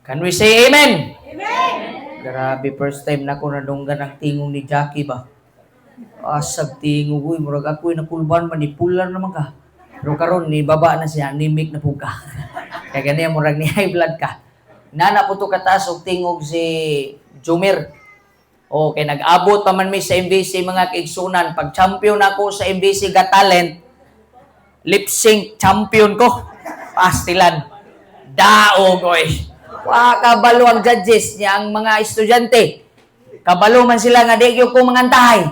Can we say amen? Amen! Grabe, first time na ko nadunggan ang tingog ni Jackie ba? Asag tingog, uy, murag ako'y nakulban, manipular naman ka. Pero karon ni baba na siya, anemic na po ka. Kaya ganyan, murag ni high blood ka. Nana po to kataas og tingog si Jumer. Okay, nag-abot pa man mi sa MVC, mga kaigsunan. Pag champion ako sa MVC Got Talent, lip sync champion ko. Pastilan. Daog, oy. Wa kabalo ang judges niya, ang mga estudyante. Kabalo man sila nga di gyud ko mangantahay.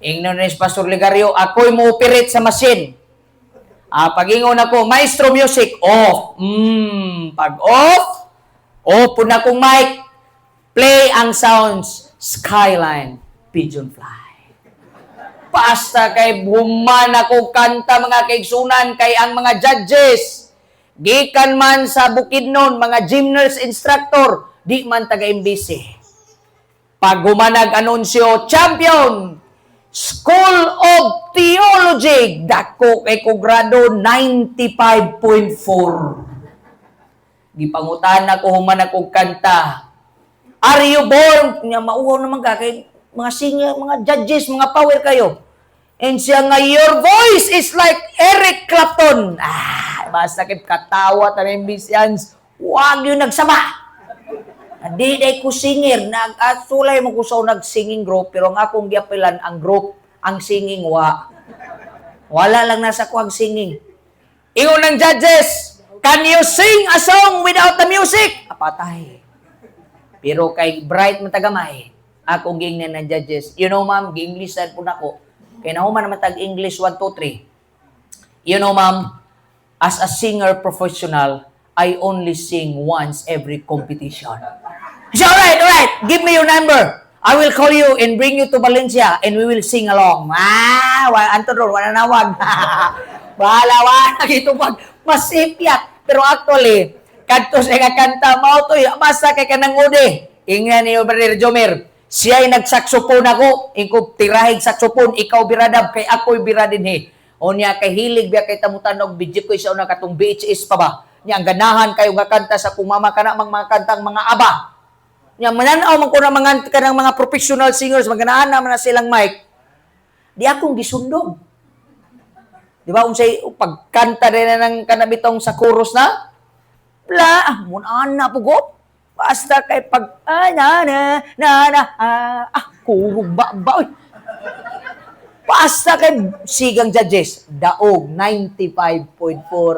Ingnon ni Pastor Ligario, ako'y mo operate sa machine. Ah, pag-ingon ako, "Maestro music, off." Pag off, off po na akong mic. Play ang sounds, "Skyline, Pigeon Fly." Basta kay human ako kanta, mga kaigsunan, kay ang mga judges, gikan man sa Bukidnon, mga gym nurse instructor, di man taga MVC. Pag humanag anunsyo, "Champion, School of Theology," dako kay ko grado, 95.4. Gipangutan ako human ako kanta. "Are you born?" Nya mauhaw naman ka kay mga singer, mga judges, mga power kayo. And siya nga, "Your voice is like Eric Clapton." Ah, basta kay katawa tanan MVCians. Wag yun nagsama. Di day ko singer, nag-asulay mo ko sa nag-singing group, pero ang akong giapilan ang group, ang singing wa. Wala lang nasa ko ang singing. Ingon ng judges, "Can you sing a song without the music?" Apatay. Pero kay bright man tagamay, akong giingnan ng judges, "You know, ma'am," gi-Englishan po nako. Kay nahuman naman tag English 1, 2, 3. "You know, ma'am, as a singer professional, I only sing once every competition." He said, All right, give me your number. I will call you and bring you to Valencia and we will sing along." Ah, wa anto ron, wala nawag. Bahala, wala gitubag. Masipyat. Pero actually, kadto siya nga kanta, mao to, basta kay kanang udi. Ingnan niyo, Brother Jomer, siya'y nagsaxophone ako, ingko tirahig saxophone, ikaw biradab, kay ako'y biradin he. O niya, kay hilig biya kay tamutanog, video ko isa una katong VHS pa ba? Niya, ang ganahan kayo nga kanta sa kung mama kana mang mga kantang mga ABBA. Niya, mananaw man ko na mga kanang mga professional singers, maganahan naman na silang mic. Di akong gisundog. Di ba, unsay pagkanta rin na ng kanabitong sa chorus na? Bla, munana po go. Basta kay pag ah, na na na na ah, ah kurog ba ba, oy. Basta kay sigang judges, daog 95.4.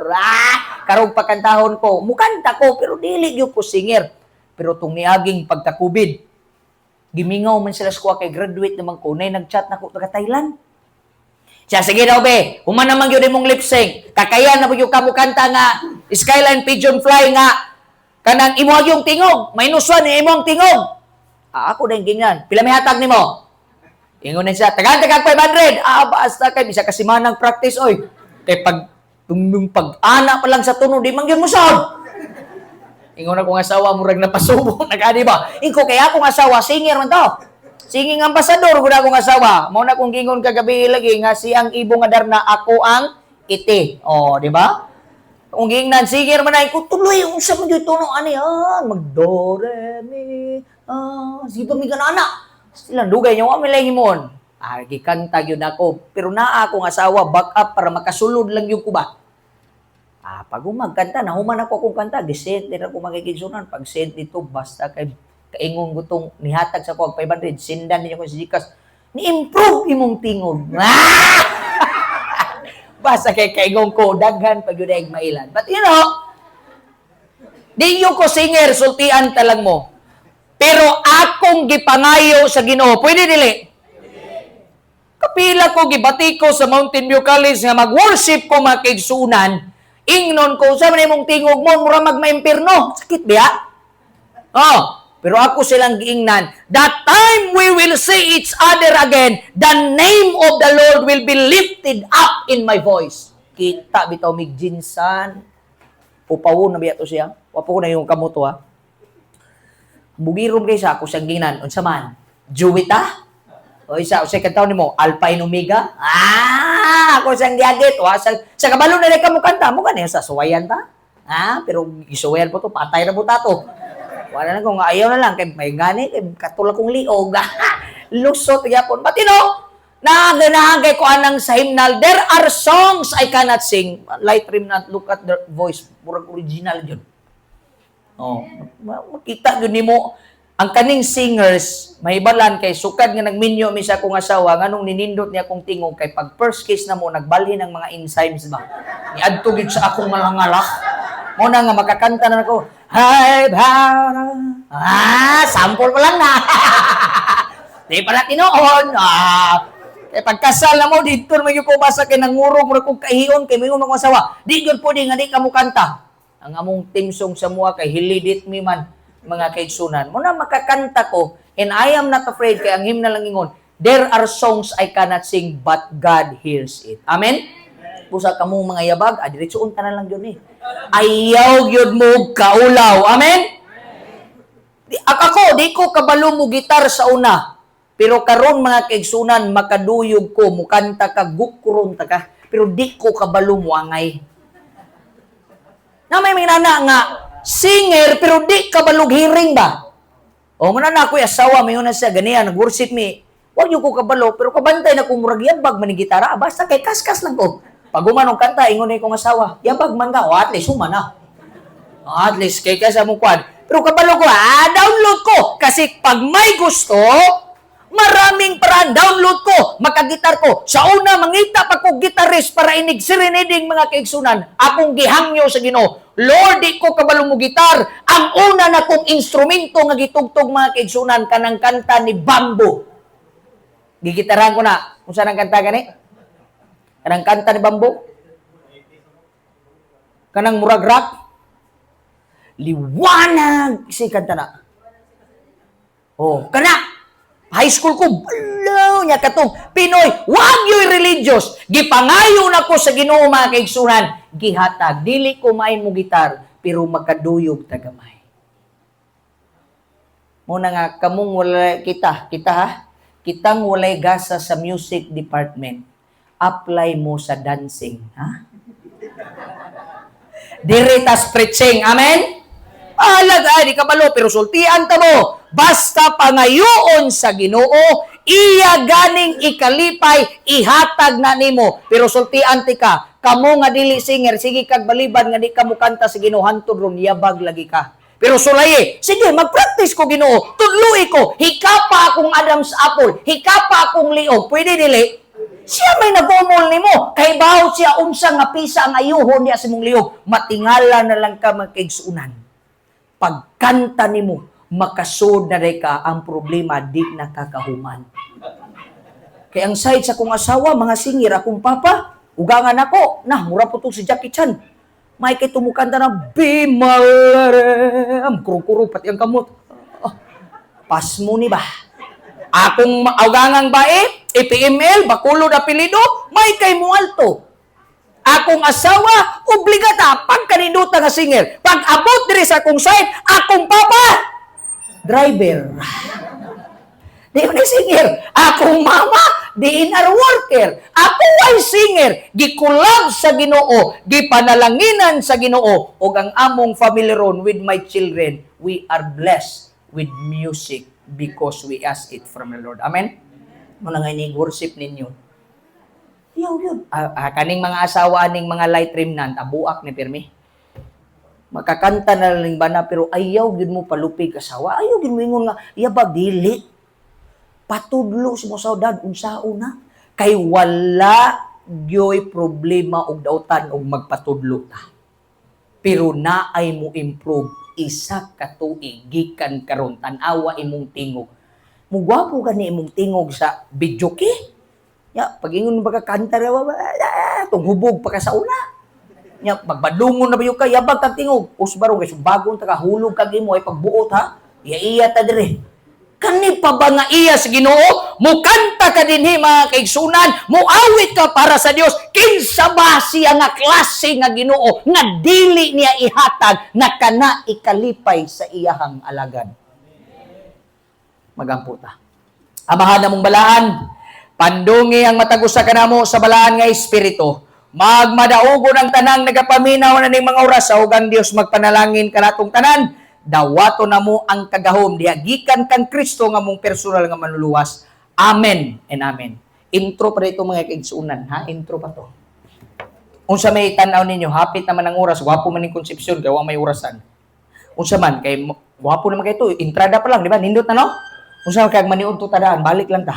Ah, karong pagkantahon ko, mukanta ko pero dili gyud ko singer. Pero tung niaging pagka-COVID, gimingaw man sila sa kuha kay graduate naman ko, nay nag-chat na ko taga Thailand. Siya, "Sige daw be, human naman gyud imong lip sync. Kakayan na gyud ka mo kanta nga 'Skyline Pigeon Fly' nga kanang imo yung tingog, -1 ni imong tingog." Ah, ako din gingan. "Pila may hatag nimo?" Ingon na siya, "Tagaan tagag 500." Ah, basta kay bisa kasi manang practice oy. Kay pag tung pag ana pa lang sa tuno di man gyud mo sound. Ingon akong asawa, murag napasubo nagadi ba. Ingko kay akong asawa singer man to. Singing ambassador gud akong asawa. Mao na kong gingon kagabi lagi nga siyang ibong nga darna, ako ang iti. Oh, di ba? Kung gingnan singer man ay ko tuloy unsa man gyud tuno ani ah mag do re mi ah sige pa mi ana. Sila dugay niya wa may himon. Ah, gikanta gyud ako pero naa akong asawa back up para makasulod lang yung kuba. Ah, pag umagkanta, nahuman ako akong kanta, gisend din ako magigigsunan. Pag send dito, basta kay kaingon gutong nihatag sa ko 500, sindan ninyo ko sa GCash. "Ni-improve imong tingog." Ah! Basta kay kaingon ko, daghan pag yun ay mailan. But di yun ko singer, sultian talang mo. Pero akong gipangayo sa Ginoo, pwede dili? Kapila ko gibati ko sa Mountain View College nga mag-worship ko makigsunan. Ingnon ko, sa man imong tingog mo, mura magmaimpirno. Sakit biya? Oh, pero ako silang giingnan, that time we will see each other again, the name of the Lord will be lifted up in my voice. Kita bitaw mig jinsan. Pupawon na biya to siya. Wapo ko na yung kamoto ha. Bugirom kay sa ako siyang gingnan. Unsa man? Juwita? O isa, unsay kanta nimo? Alpha and Omega? Ah, ako siyang giagit. Wa sa kabalo na ka mo kanta mo gani sa suwayan ta. Ha? Pero gisuwayan po to, patay na po tato. Wala na ko nga ayaw na lang kay may gani kay katulad kong liog. Lusot gyapon. But naganahan kay ko anang sa hymnal, "There are songs I cannot sing." Light remnant, look at the voice, murag original yun. Oh, makita gyud nimo ang kaning singers, mahibalan kay sukad nga nagminyo mi sa akong asawa, nganong ninindot niya akong tingog kay pag first kiss na mo nagbalhin ang mga enzymes ba. Niadto gyud sa akong malangalak. Mo na nga makakanta na ako. Hi, ah, sample ko lang na. Di pa na tinuon. Ah, kay pagkasal na mo dito naman yung ko basa kay nangurog mo kong kahiyon kay mayon akong asawa. Di gyud pwede nga di ka mo kanta. Ang among theme song sa mua kay "Hilidit Mi" man, mga kaigsunan. Mo na makakanta ko and I am not afraid kay ang hymn na lang ingon, "There are songs I cannot sing, but God hears it." Amen? Busa kamong mga yabag, ah, diretsoon ta na lang yun eh. Ayaw gyud mo kaulaw. Amen? Di, ako, di ko kabalo mo gitar sa una. Pero karon, mga kaigsunan, makaduyog ko, mukanta ka, gukron ta ka. Pero di ko kabalo muangay. Na may mga nana nga singer pero di kabalog hearing ba? O man na ako'y asawa, mayon na siya, ganiyan, nag-worship mi. Wag niyo ko kabalo, pero kabantay na kung murag yabag man ni gitara, ah, basta kay kaskas lang ko. Pag human og kanta, ingon na kong asawa, "Yabag man ka," o at least human na. O, at least kay ka sa mong kwan. Pero kabalo ko, ah, download ko. Kasi pag may gusto, maraming paraan. Download ko, makagitar ko. Sa una, mangita pa ko gitarist para inig serenading, mga kaigsunan. Akong gihangyo sa Ginoo. "Lord, di ko kabalo mo gitar." Ang una na kong instrumento nga gitugtog, mga kaigsunan, kanang kanta ni Bamboo. Gigitarahan ko na. Kung saan ang kanta gani? Kanang kanta ni Bamboo? Kanang murag rock? Liwanag! Si kanta na. Oh, kana! High school ko, balaw niya katong Pinoy, wag yo'y religious. Gipangayo na ko sa Ginoo, mga kaigsunan, gihatag. Dili ko main mo gitar, pero makaduyog tagamay. Muna nga kamong wala kita, kita ha, kitang walay gasa sa music department, apply mo sa dancing, ha? Dire tas preaching, amen? Alag ay, di ka balo, pero sultian ta mo. Basta pangayoon sa Ginoo, iya ganing ikalipay, ihatag na nimo. Pero sultian ti ka, kamo nga dili singer, sige kag baliban nga di ka mukanta sa Ginoo, hantod ron yabag lagi ka. Pero sulayi, sige, mag-practice ko Ginoo, tudloi ko, hikapa akong Adam's apple, hikapa akong liog, pwede dili? Siya may nagumol nimo. Kay bawo siya unsa nga pisa ang ayuhon niya sa imong liog. Matingala na lang ka, mga kaigsunan. Pagkanta nimo, makasud na day ka, ang problema di nakakahuman. Kay ang side sa kong asawa, mga singer, akong papa, ugangan ako, nah, mura po si Jackie Chan. May kay tumukanta na, "Be my lady." Kurong-kurong, pati ang kamot. Oh, pas mo ni ba? Akong ugangang bae, EPML, Bacolod apelido, may kay mualto. Akong asawa, obligata, pagkaninduta nga singer. Pag abot diri sa akong side, akong papa, driver. Di ko ni singer. Akong mama, DENR worker. Ako ay singer. Gikulab sa Ginoo, gipanalanginan sa Ginoo ug ang among family ron with my children, we are blessed with music because we ask it from the Lord. Amen. Muna nga worship ninyo. Yaw yun. Ah, ah, kaning mga asawa ning mga light remnant, abuak ni pirmi. Makakanta na lang ba na pero ayaw gyud mo palupig asawa. Ayaw gyud mo ingon nga yabag dili. Patudlo sa mo sa dad unsaon na kay wala gyoy problema og dautan og magpatudlo ta. Pero naay mo improve isa ka tuig gikan karon, tan-awa imong tingog. Mugwapo gani imong tingog sa videoke. Ya, pag ingon ba ka kanta ra ba, ah, tong hubog pa ka sa una. Nya magbadlungon na ba yung ka yabag kag tingog. Usbaro kay bagon ta ka hulog kag imo ay pagbuot ha. Iya iya ta dire. Kani pa ba nga iya sa Ginoo? Mukanta ka dinhi, mga kaigsunan, muawit ka para sa Dios. Kinsa ba siya nga klase nga Ginoo nga dili niya ihatag na kana ikalipay sa iyahang alagad? Magampo ta. Amahan namong balaan, pandungi ang matag usa kanamo sa balaan nga espiritu. Magmadaugon ang tanang nagapaminaw na ning mga oras sa ugang Dios, magpanalangin kanatong tanan. Dawato na mo ang kagahom diha gikan kang Kristo nga mong personal nga manluluwas. Amen and amen. Intro pa dito, mga kaigsunan, ha? Intro pa to. Unsa may tan-aw ninyo, hapit naman ang oras, gwapo man ning Concepcion kay wa may orasan. Unsa man kay gwapo naman kay to, entrada pa lang, di ba? Nindot na, no? Unsa man kay maniud to tadaan, balik lang ta.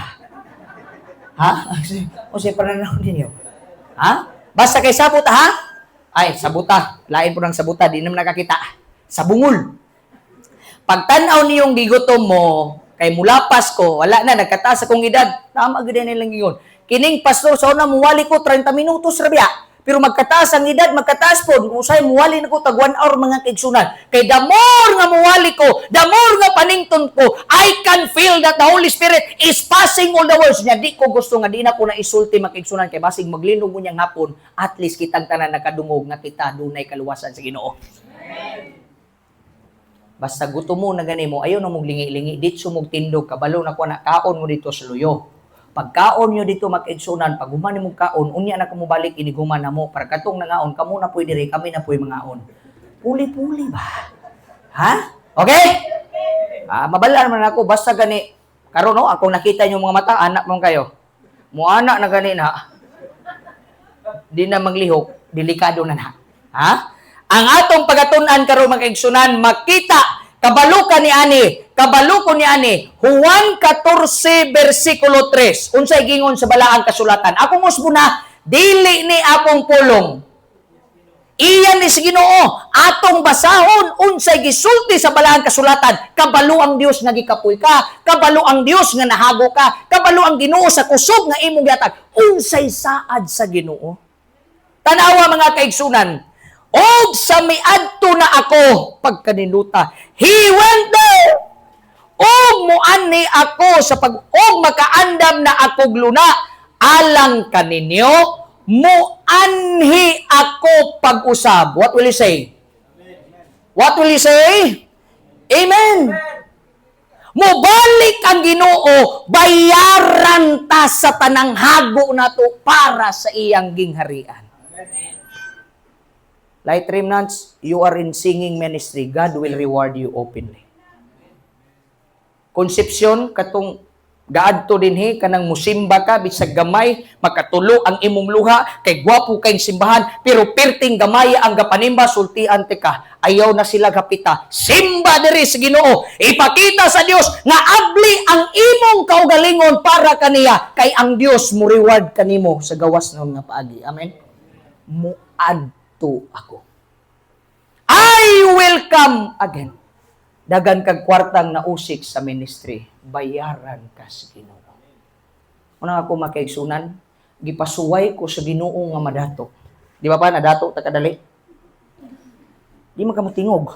Ha? Unsa pananaw ninyo? Ha? Basta kay sabot, ha? Ay, sabuta. Lain po ng sabuta, di naman nakakita. Sa bungol. Pagtanaw niyong gigutom mo, kay mulapas ko, wala na, nagkataas akong edad. Tama gid nilang gigon. Kining pastor, sa una muwali ko, 30 minutos ra biya. Pero magkataas ang edad, magkataas po, usay muwali na ko tag 1 hour, mga kaigsunan. Kay the more nga muwali ko, the more nga panington ko, I can feel that the Holy Spirit is passing all the words niya. Di ko gusto nga di na ko na isulti, mga kaigsunan, kay basig maglinog mo niyang hapon, at least kitang tanan nakadungog nga kita dunay kaluwasan sa Ginoo. Basta gutom mo na gani mo, ayaw na mong lingi-lingi, dito mong tindog, kabalo na ko na kaon mo dito sa luyo. Pagkaon nyo dito, makaigsunan, pag human mong kaon, unya na kamo balik, iniguman na mo, para katong nangaon, kamo na po'y diri, kami na po'y mangaon. Puli-puli ba? Ha? Okay? Ah, mabala naman ako, basta gani, karon no, akong nakita nyo mga mata, anak mo kayo. Mo anak na gani na, di na maglihok, delikado na na. Ha? Ang atong pagatun-an karon, mga kaigsunan, makita kabalo ka ni ani, kabalo ko ni ani, Juan 14 versikulo 3. Unsay gingon sa balaang kasulatan? Akong usbuna, dili ni akong pulong. Iyan ni si Ginoo, atong basahon unsay gisulti sa balaang kasulatan. Kabalo ang Dios nga gikapoy ka, kabalo ang Dios nga nahago ka, kabalo ang Ginoo sa kusog nga imong gihatag. Unsay saad sa Ginoo? Tanawa, mga kaigsunan, og sa miadto na ako pagkaninuta. He went there. Og muanhi ako sa pag og makaandam na akog luna alang kaninyo, muanhi ako pag-usab. What will you say? What will you say? Amen. Mubalik ang Ginoo, bayaran ta sa tanang hago nato para sa iyang gingharian. Light Remnants, you are in singing ministry. God will reward you openly. Concepcion, katong gaadto dinhi, kanang musimba ka bisag gamay, makatulo ang imong luha kay gwapo kay simbahan, pero perting gamay ang gapanimba, sultian te ka, ayaw na sila gapita. Simba diri sa Ginoo, ipakita sa Dios nga abli ang imong kaugalingon para kaniya, kay ang Dios mo reward kanimo sa gawas nga paagi. Amen. Muadto ako, I will come again. Dagan kag kwartang nausik sa ministry, bayaran ka sa Ginoo. Una ako makaigsunan, gipasuway ko sa Ginoo nga madato. Di ba pa nadato ta kadali? Di man ka motingog.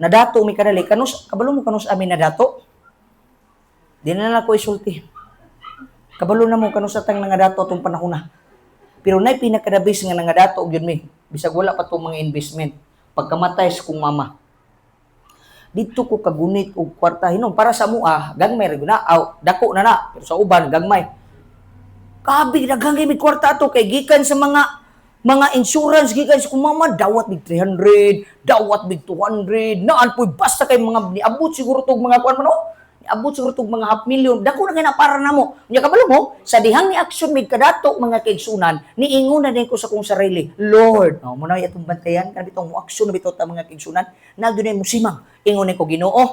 Nadato mi kadali, kanus kabalo mo kanus amin nadato? Di na lang ko isulti. Kabalo na mo kanus atang nangadato atong panahon na. Pero nay pinakadabis nga nangadato gyud mi. Bisag wala pa tong mga investment. Pagkamatay sa kong mama, dito ko kagunit og kwarta hinon para sa mua, gagmay ra gyud na, aw, dako na na, pero sa uban gagmay. Kabi daghang kay kwarta ato kay gikan sa mga insurance, gikan sa kong mama, dawat mig 300, dawat mig 200, naan po'y basta kay mga niabot siguro tog mga kuan man, oh. Niabot siguro tog mga half million. Dako na kay na para namo. Nya kabalo mo, sa dihang ni action mig kadato, mga kaigsunan, niingon na din ko sa kong sarili, "Lord," oh, mo na atong bantayan kan bitong mo action na bitaw ta, mga kaigsunan, na gyud mo simang. Ingon ko, "Ginoo,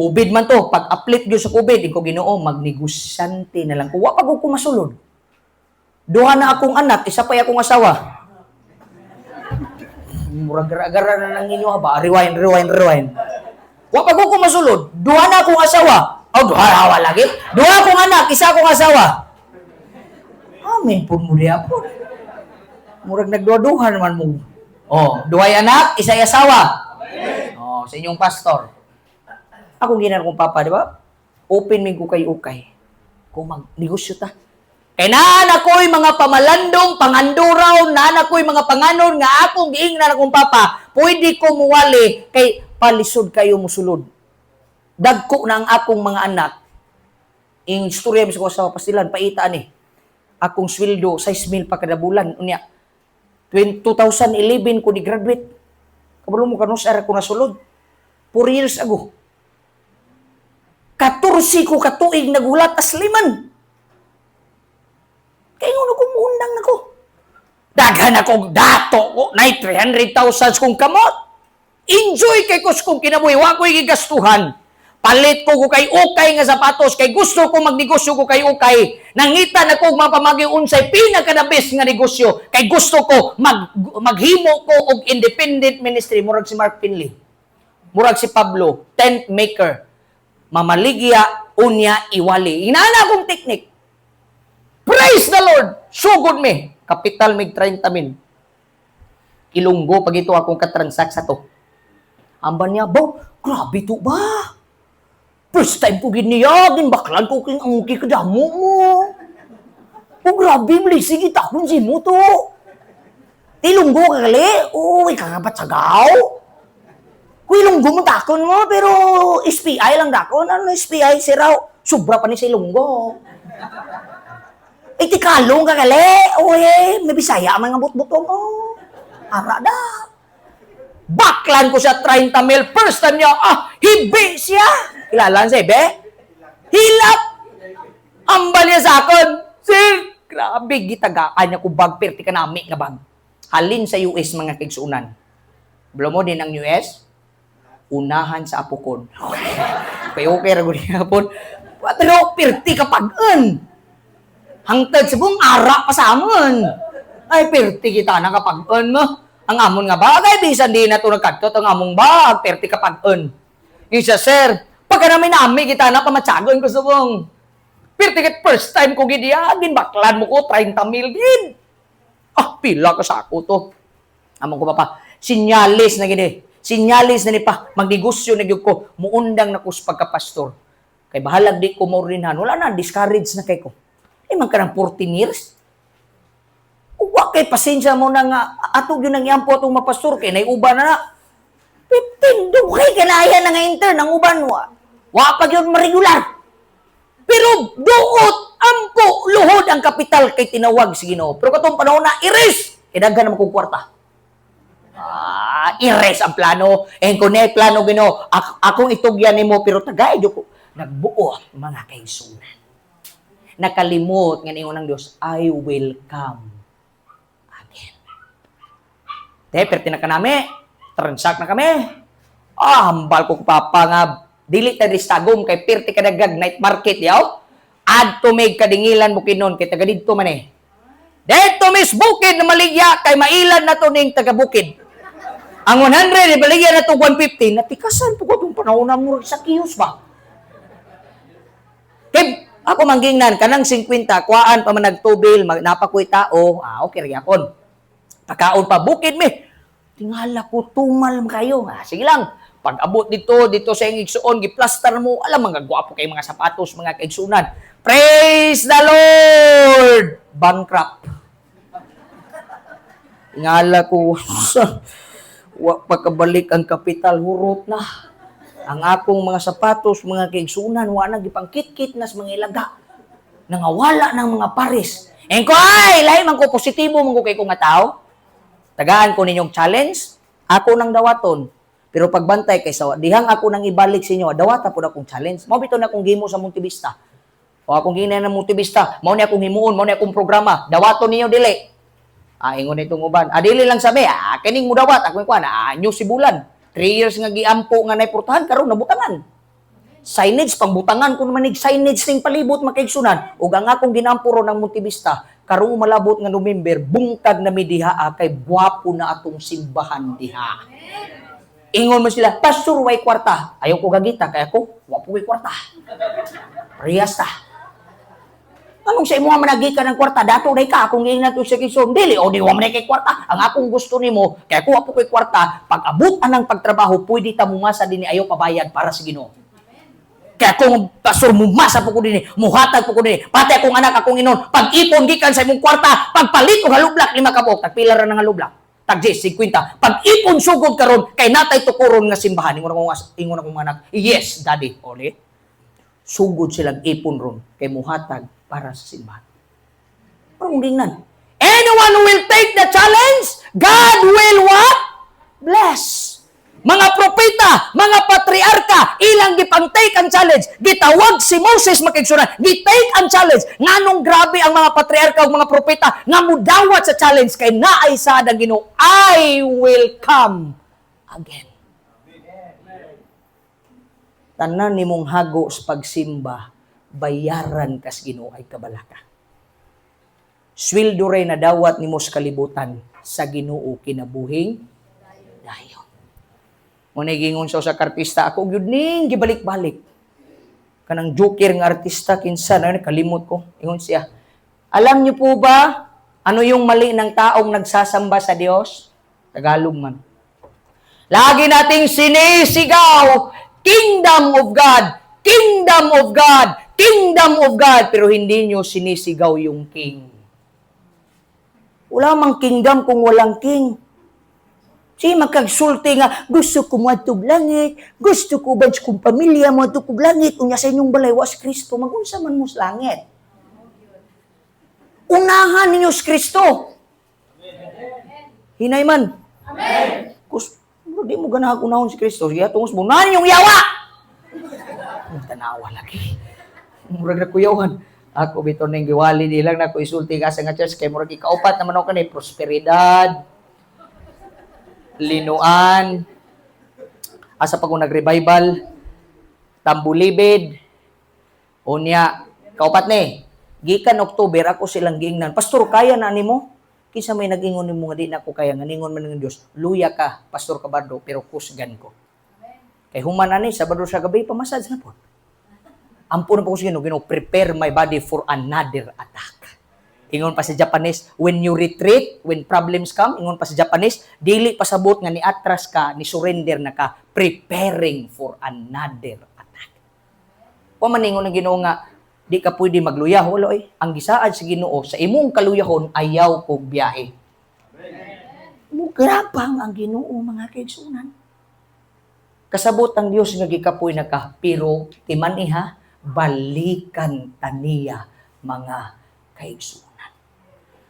COVID man to, pag apply gyud sa COVID," ko, "Ginoo, magnegosyante na lang ko. Wa pa ko masulod. Duha na akong anak, isa pa akong asawa." Murag gara-gara na nang inyo ba? Rewind, rewind, rewind. Wa pa ko masulod. Duha na akong asawa. Oh, duha hawa lagi. Duha akong anak, isa akong asawa. Amin po mo diya po. Murag nagduha-duha naman mo. Oh, duhay anak, isa asawa. Oh, sa inyong pastor. Ako ginan kong papa, di ba? Open mi ko kay ukay. Kung magnegosyo ta. Kay naan ako'y mga pamalandong, panganduraw, naan ako'y mga panganon nga akong giingnan akong papa, pwede ko muwali kay palisod kayo musulod. Dagko na ang akong mga anak. Ing istorya mi sa asawa, pastilan, paita ni. Akong sweldo 6 mil pa kada bulan. Unya, 2011 ko ni graduate. Kabalo mo kanus-a ko nasulod? 4 years ago. 14 ko katuig nagulat asliman. Kaya ngono ko muundang nako. Daghan ako dato ko, nay 300,000 kong kamot. Enjoy kay ko kung kinabuhi, wa ko'y gigastuhan. Palit ko ko kay ukay nga sapatos kay gusto ko magnegosyo ko kay ukay. Nangita na ko og mga pamagi unsay pinaka the best nga negosyo kay gusto ko maghimo ko og independent ministry murag si Mark Finley. Murag si Pablo, tent maker. Mamaligya unya iwali. Inana akong teknik. Praise the Lord! Sugod mi. Kapital mig 30 mil. Ilonggo pag ito akong katransak sa to. Amban niya, "Bo, grabe to ba? First time ko giniya, ginbaklan ko king ang kadamo mo. Oh, grabe, blessing kita kung si mo to. Ilonggo ka gali? Uy, kakabatsagaw. Kung Ilonggo mo dakon mo, pero SPI lang dakon. Ano SPI? Siraw. Sobra pa ni sa Ilonggo. Itikalong ka gali. Uy, may Bisaya ang mga butbutong. Oh, ara da." Baklan ko siya 30 mil. First time niya, ah, hibi siya. Kilala siya, hibi? Hilap! Ambal niya sa akon. Sir, grabe, gitagaan niya ko bag, perti ka nami nga bag. Halin sa US, mga kaigsunan. Kabalo mo din ang US? Unahan sa Apokon. Okay, okay, ra gud hapon. Pero perti ka pag-an. Hangtad sa buong ara pa sa amon. Ay, perti kita na kapag-an mo. Ang amon nga bagay, bisan di na ito nagkadto, ang among bag, perti kapag-an. Yung siya, "Sir, pagka namin nami kita na, pamatsagon ko subong. Perti kat first time ko gidiya, ginbaklan mo ko, 30 mil gid. Ah, pila ka sako to." Amon ko pa pa, sinyalis na gini. Sinyalis na ni pa, magnegosyo na gyud ko, muundang na ko sa pagkapastor. Kay bahalag di ko maordinhan, wala na, discourage na kay ko. Eh, man ka ng 14 years. Wa kay pasensya mo na nga, ato gyud nang iampo atong mapastor, kay naiuban na na. 15, dugay kanaya na nga intern, ang uban, wa. Wa pa gyud maregular. Pero duot, ampo, luhod ang kapital kay tinawag si Ginoo. Pero katong panahon na, iris! Kay daghan naman kong kwarta. Ah, ires ang plano. Eh, kung na plano Ginoo, akong itugyan nimo pero tagay ko. Nagbuo mga kaigsunan. Nakalimot nga ningon ng Dios, "I will come again." Te, perti na kanami. Transact na kami. Ah, hambal ko papa nga dili ta distagom kay perti kadagag night market yaw. Adto mig Kadingilan, Bukidnon kay taga didto man eh. Dito mis bukid na maligya kay mailan na to ning taga bukid. Ang 100, ibaligya na to 150. Natikasan po ko itong panahon na mo sa kiyos ba? Kay ako manggingnan, kanang 50, kuhaan pa man nagtubil, napakoy tao, ah, okay ra gyapon. Pakaon pa, bukid mi. Tingala ko, tumal man kayo. Ah, sige lang. Pag abot dito, dito sa iyong igsuon, giplastar mo, alam, mga gwapo kay mga sapatos, mga kaigsunan. Praise the Lord! Bankrupt. Tingala ko, wa pagkabalik ang kapital, hurot na. Ang akong mga sapatos, mga kaigsunan, wa na gipangkit-kit na sa mga ilaga. Nangawala ng mga pares. Engko ay, lahi man ko, positibo man ko kay ko nga tao. Tagaan ko ninyong challenge, ako nang dawaton. Pero pagbantay kay sa dihang ako nang ibalik sa inyo, dawata pud akong challenge. Mao bitaw na akong gihimo sa Montevista. O akong giingnan ng Montevista, mao ni akong himuon, mao ni akong programa. Dawaton ninyo dili. Ah, ingon itong uban. Ah, dili lang sabi, ah, kining mo dawat, akong kuan, ah, New Sibulan. 3 years nga giampo nga naiportahan, karon nabutangan. Signage, pangbutangan ko naman nig signage ning palibot, makaigsunan. Ug ang akong ginampo ron ng Montevista, karong malabot nga November, bungkag na mi diha ah, kay gwapo na atong simbahan diha. Ingon mo sila, "Pastor, way kwarta." Ayaw ko gagita, kaya ako, wa po ko'y kwarta. Parehas ta. Anong sa imo managi ka ng kwarta, dato day ka, akong giingnan to sa Quezon. Dili, o di wa man kay kwarta. Ang akong gusto nimo, kaya ko wa po ko'y kwarta, pag abot anang pagtrabaho, pwede ta mumasa dinhi, ayaw pabayad para sa Ginoo. Kaya kung pastor mumasa po ko dinhi, muhatag po ko dinhi, pati akong anak akong inon, pag-ipon gikan sa imong kwarta, pagpalit og halublak lima ka buok, tagpila ra ng halublak? Tag 10, 50. Pag-ipon sugod karon kay natay tukuron nga simbahan. Ingon akong anak, "Yes, daddy." Oli. Sugod silang ipon ron kay muhatag para sa simbahan. Parang tingnan. Anyone who will take the challenge, God will what? Bless. Mga propeta, mga patriarka, ilang gipang-take ang challenge. Gitawag si Moses, mga kaigsuonan, gi-take ang challenge. Nganong grabe ang mga patriarka ug mga propeta nga mudawat sa challenge? Kay naay saad ang Ginoo, "I will come again." Tanan nimong hago sa pagsimba, bayaran kas Ginoo ay kabalaka. Sweldo ray nadawat nimo sa kalibutan, sa Ginoo kinabuhing dayon. Mao gingon sa artista, ako gyud ning gibalik-balik. Kanang joker nga artista, kinsa na kalimot ko. Ingon siya. "Alam niyo po ba ano yung mali ng taong nagsasamba sa Dios?" Tagalog man. "Lagi nating sinisigaw, 'Kingdom of God, Kingdom of God, Kingdom of God,' pero hindi nyo sinisigaw yung King. Wala mang kingdom kung walang king." Sige, magkagsulti nga, "Gusto ko moadtog langit, gusto ko ba kong pamilya moadto kog langit," unya sa inyong balay, wa si Kristo, magunsa man mo sa langit? Unahan ninyo si Kristo. Hinay man. Amen. Kus, bro, di mo ganahan unahon si Kristo. Sige, tungos mo, unahan yung yawa! Tanawa lagi. Murag na kuyawan. Ako bito ning giwali nilang na ko isulti ka sa nga church kay murag ikaupat naman ako kani Prosperidad. Linuan. Asa pa kung nag-revival? Tambulibid. Unya, kaupat ni. Gikan October ako silang giingnan, "Pastor, kaya na nimo?" "Kinsa may nag-ingon nimo nga di na ako kaya?" Nga ningon man ng Dios, "Luya ka, Pastor Cabardo, pero kusgan ko." Kay human ani Sabado sa gabi pamasad na po. Ampo na po ko sa Ginoo, "Ginoo, prepare my body for another attack." Ingon pa sa Japanese, "When you retreat, when problems come," ingon pa sa Japanese, "dili pasabot nga ni atras ka, ni surrender na ka, preparing for another attack." Wa man ingon ng Ginoo nga di ka pwede magluya, wala oy. Ang gisaad sa Ginoo sa imong kaluyahon, ayaw kog biyahe. Mugrabang ang Ginoo, mga kaigsuonan. Kasabot ang Dios nga gikapoy na ka, pero timan iha, balikan taniya, mga kaigsuonan.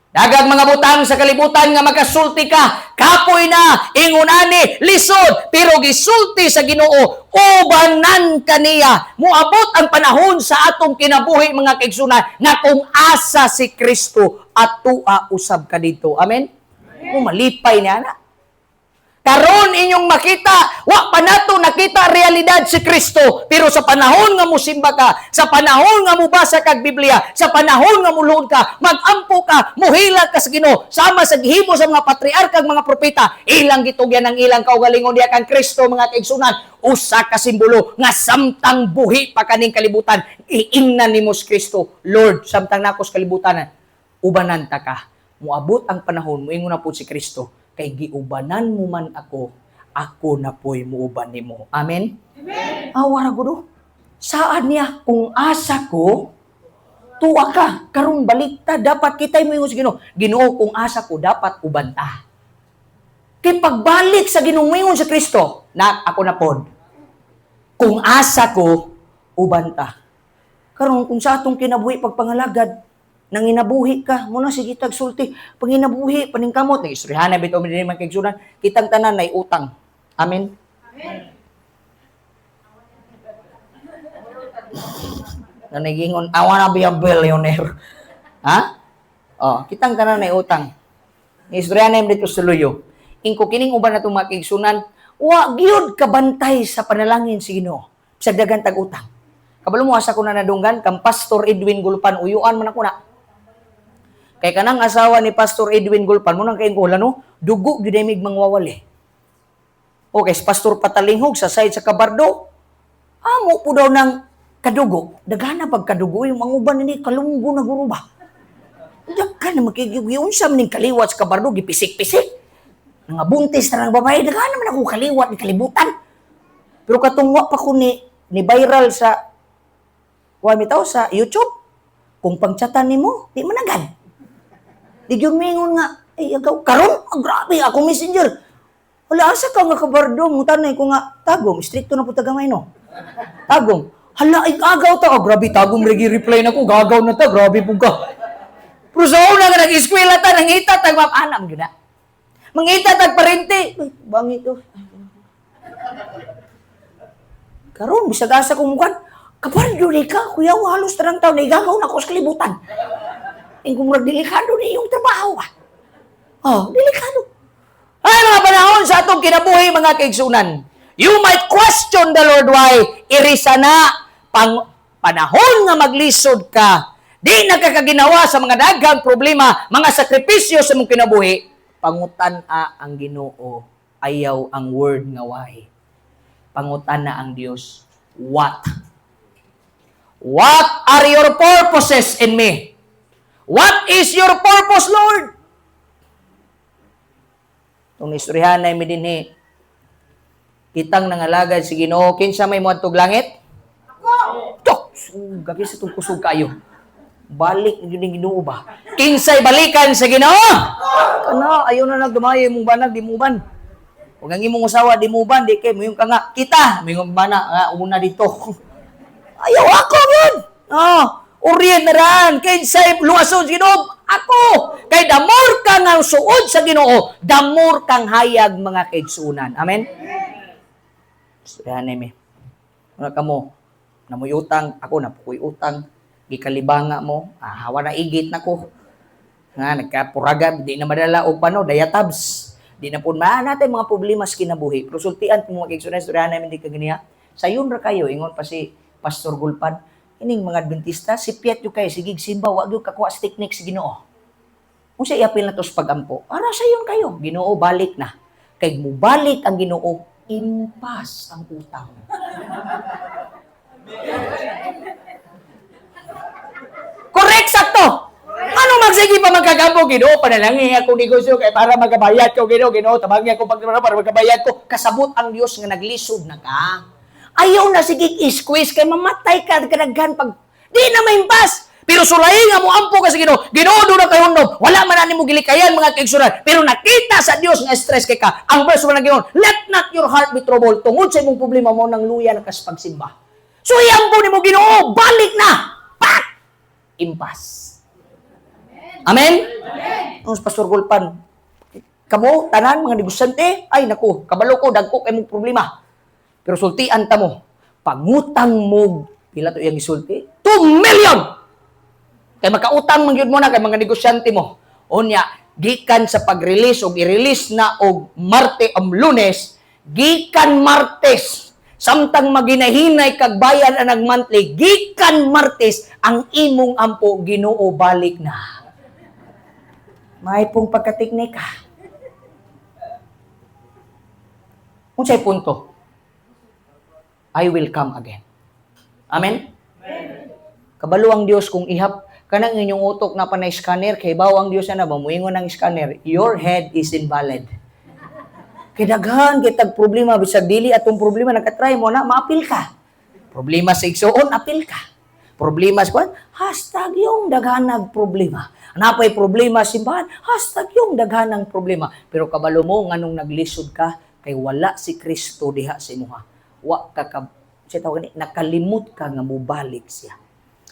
Daghang mga butang sa kalibutan nga makasulti ka, kapoy na, ingon ani, lisod, pero gisulti sa Ginoo, ubanan kaniya. Muabot ang panahon sa atong kinabuhi, mga kaigsuonan, nga kung asa si Kristo, atua usab ka dito. Amen? Mo malipay niya na. Karon inyong makita, wa pa nato nakita realidad si Kristo, pero sa panahon nga musimba ka, sa panahon nga mubasa kag Biblia, sa panahon nga muluod ka, magampo ka, muhilak ka sa Ginoo, sama sa gihimo sa mga patriarka ug mga propeta, ilang gitugyan ang ilang kaugalingon diha kang Kristo, mga kaigsuonan, usa ka simbolo nga samtang buhi pa kaning kalibutan, iingnan nimo si Kristo, "Lord, samtang nako sa kalibutan, ubanan ta ka." Muabot ang panahon, muingon na po si Kristo, "Kay giubanan mo man ako, ako na po'y muuban nimo." Amen? Amen. Awa ra gudo. Saan niya, "Kung asa ko, tuwa ka." Karong baliktad, dapat kita'y moingon sa Ginoo, "Ginoo, kung asa ko, dapat uban ta." Kay pagbalik sa Ginoo, moingon sa Kristo, "Na ako na pod. Kung asa ko, uban ta." Karon kung sa atong kinabuhi pagpangalagad, nanginabuhi ka, muna sige tag sulti, panginabuhi, paningkamot, nang istoryahan na bitaw mi dinhi, mga kaigsuonan, kitang tanan nay utang. Amen? Amen. Nanigingon, "I wanna be a billionaire." Ha? Oh, kitang tanan nay utang. Istoryahan na dito sa luyo. Ingko kining uban na itong mga kaigsuonan, wa gyud kabantay sa panalangin si Ginoo. Sa dagan tag utang. Kabalo mo asa ko na nadunggan kang Pastor Edwin Gulpan, uyuan man ako na. Kay kanang asawa ni Pastor Edwin Gulpan mo nang kay no, dugo gyud mig mangwawali. Okay, si Pastor Patalinghog sa side sa Kabardo, amo po daw ng kadugo. Dagana pag kadugo yung mga uban ni kalunggo na guro ba. Daghan na makigiyunsa man ning kaliwat sa Kabardo, gipisik-pisik. Nga buntis na ng babae, daghan naman ako kaliwat ni kalibutan. Pero katong wa pa ko ni viral sa wa bitaw sa YouTube, kung pangchatan nimo, di managan. Di gyud mingon nga, ay agaw, karon, ah, grabe, ako Messenger. "Wala, asa ka nga Kabardo?" Mutanay ko nga, "Tagum," stricto na po tagamay, no? "Tagum." "Hala, ay agaw ta." "Oh, grabe, Tagum, regi reply na ko, gagaw na ta, grabe po ka." Pero sa una nga nag-eskwela ta, nangita tag ma'am, anam gyud na. Mangita tag parente. Uy, bangit to. Karon bisag asa kong mukan, kapal yun ka, kuya, halos tarang taon, naigagaw na ako sa kalibutan. Ang kumurag delikado ni iyong trabaho ah. Oh, delikado. Ay, mga panahon sa atong kinabuhi, mga kaigsunan. You might question the Lord why irisa na pang panahon nga maglisod ka. Di nagkakaginawa sa mga daghang problema, mga sakripisyo sa mong kinabuhi, pangutan-a ang Ginoo, ayaw ang word nga why. Pangutan-a ang Dios, what? What are your purposes in me? What is your purpose, Lord? Itong istoryahan na mi dinhi, kitang nangalagad si Ginoo, kinsa may moadtog langit? Ako! Tok! Gagi sa itong kusog kayo. Balik yun yung Ginoo ba? Kinsay balikan sa Ginoo? Kana, ayaw na nagdumay mong banag, di mo ban. Kung ang imong usawa, di mo ban, di kay, muyong ka nga, kita, muyong bana, nga, una dito. Ayaw ako yun! Oh, orient na ran, kinsay luwason sa Ginoo, ako! Kay the more ka nga suod sa Ginoo, the more kang hayag, mga kaigsunan. Amen? Istoryahan mi. Una ka mo, namoy utang, ako napukoy utang, gikalibanga mo, ah, hawa na igit na ko. Nga, nagkapuraga, di na madala og pano, diatabs. Di na po maan natin mga problema sa kinabuhi. Pero sultian mo mga kaigsunan, istoryahan namin di kaganiya. Sayon ra kayo, ingon pa si Pastor Gulpan, ining mga Adventista, si Piet yung kayo, sige simba, wag yung kakuha sa technique sa Ginoo. Kung siya iapil na to sa pagampo, ara sayon kayo, Ginoo balik na. Kay mubalik ang Ginoo, impas ang utang. Correct, sakto. Ano magsige pa magkagampo? Ginoo, panalangin akong negosyo kay para magabayad ko. Ginoo, Ginoo, tabangin ako pag para magabayad ko. Kasabot ang Dios nga naglisod na ka. Ayaw na sige i-squeeze kay mamatay ka kadaghan pag di na maimpas. Pero sulayi nga mo ampo ka sa Ginoo. Ginoo do na kay hundom. Wala man ani mo gilikayan, mga kaigsunan. Pero nakita sa Dios nga stress kay ka. Ang verse 1 ng Ginoo, "Let not your heart be troubled." Tungod sa imong problema mo nang luya na kas pagsimba. So iampo nimo, "Ginoo, balik na." Pak! Impas. Amen? Amen. Ang Pastor Gulpan, kamo, tanan, mga negosyante, ay naku, kabalo ko, dagko kay mong problema. Pero sultian ta mo, pangutang mo, pila to iyang isulti? 2 million! Kay makautang man gyud mo na kay mga negosyante mo. Unya, gikan sa pag-release og i-release na og Marte am Lunes, gikan Martes, samtang maginahinay kag bayad ang nag-monthly, gikan Martes, ang imong ampo, "Ginoo, balik na." May pong pagkateknika. Unsay punto? I will come again. Amen? Kabalo ang Dios kung ihap kanang inyong utok na panay scanner kay bawo ang Dios na ba muingon ang scanner, "Your head is invalid." Kay daghan kitag problema bisag dili atong problema nakatry mo na maapil ka. Problema sa igsuon, apil ka. Problema sa kwan, #YungDaghanag problema. Napay problema sa simbahan, #YungDaghanang problema. Pero kabalo mo nganong naglisod ka kay wala si Kristo diha sa imuha. Wa ka ka siya tawag ni nakalimot ka nga mobalik siya.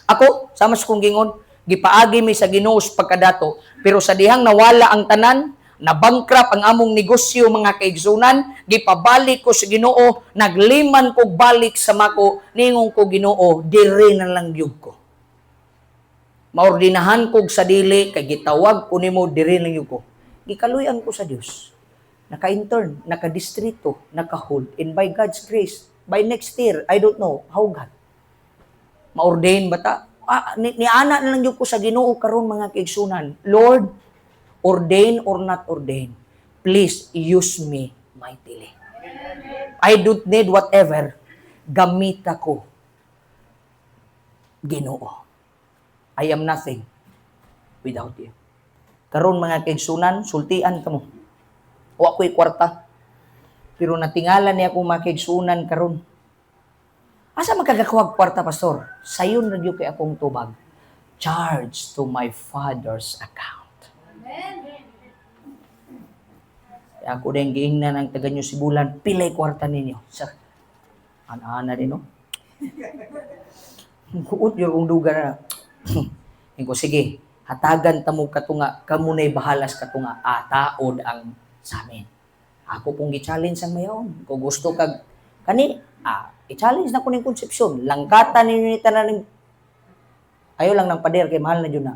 Ako, sama sa kong gingon, gipaagi mi sa Ginoo sa pagkadato, pero sa dihang nawala ang tanan, nabankrupt ang among negosyo, mga kaigsunan, gipabalik ko sa Ginoo, nagliman ko balik sa mako, ningon ko, "Ginoo, diri na lang gyud ko. Maordinahan ko sa dili, kay gitawag ko nimo, diri lang gyud ko." Gikaluyan ko sa Dios. Naka-intern, naka-distrito, naka-hold. And by God's grace, by next year, I don't know how God, maordain ba ta? Ah, ni ana na lang gyud ko sa Ginoo karon, mga kaigsunan. "Lord, ordain or not ordain, please use me mightily. I don't need whatever. Gamita ko. Ginoo. I am nothing without you." Karon mga kaigsunan, sultian kamo. Wa ko'y kwarta. Pero natingala niya akong mga kaigsunan karon. Asa magkagakuha kwarta, pastor? Sayon ra gyud kay akong tubag. Charge to my Father's account. Kaya ako din giingnan ang taga New Sibulan, pilay kwarta ninyo. Sa ana-ana din, no? Kuot yung kong duga na. Ingo, sige, Hatagan ta mo katunga, kamo na'y bahalas katunga, ataod ang sa amin. Ako pong gi-challenge ang mayaon. Kung gusto kag kani, i-challenge na ko ning Konsepsyon. Langkatan ninyo ni tanan ning, ayo lang ng pader kay mahal na jud na.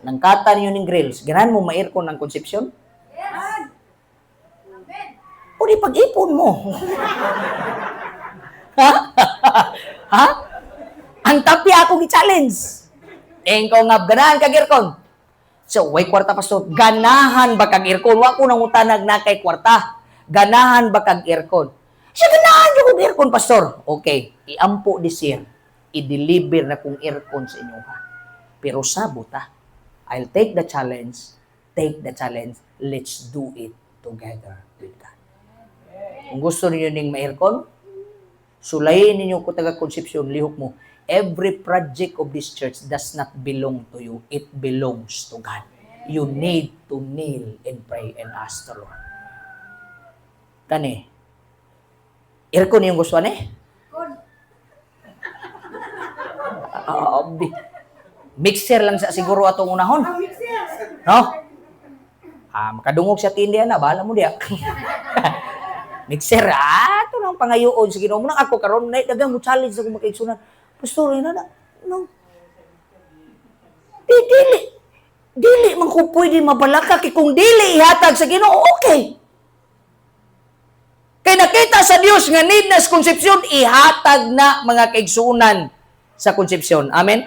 Langkatan ninyo ning grills. Ganahan mo ma-aircon ang Konsepsyon? O di pag-ipon mo. Ha? Ha? Ang tapya akong i-challenge. Engko nga ganahan kag aircon. So, way kwarta, pastor. Ganahan ba kag aircon? Wa ko nangutanag na kay kwarta. Ganahan ba kag aircon? Siya, ganahan jud kog aircon, pastor. Okay, iampo this year. I-deliver na kong aircon sa inyo ha. Pero sabot ha. I'll take the challenge. Take the challenge. Let's do it together with God. Kung gusto niyo ning ma-aircon, sulayin ninyo ko taga Concepcion, lihok mo. Every project of this church does not belong to you. It belongs to God. You need to kneel and pray and ask the Lord. Kani, aircon yung gusto ni? Ah, mixer lang sa siguro atong unahon. No? Ah, makadungog sa tindi na, bahala mo diya. Mixer, ito nang pangayoon sa Ginoo. Muna ako karon na dagang mo challenge ako makaigsunan. Pastor, ina na. No. Di dili. Dili man ko pwede mabalaka kay kung dili ihatag sa Ginoo, okay. Kay nakita sa Dios nga need na sa Konsepsyon, ihatag na, mga kaigsunan, sa Konsepsyon. Amen?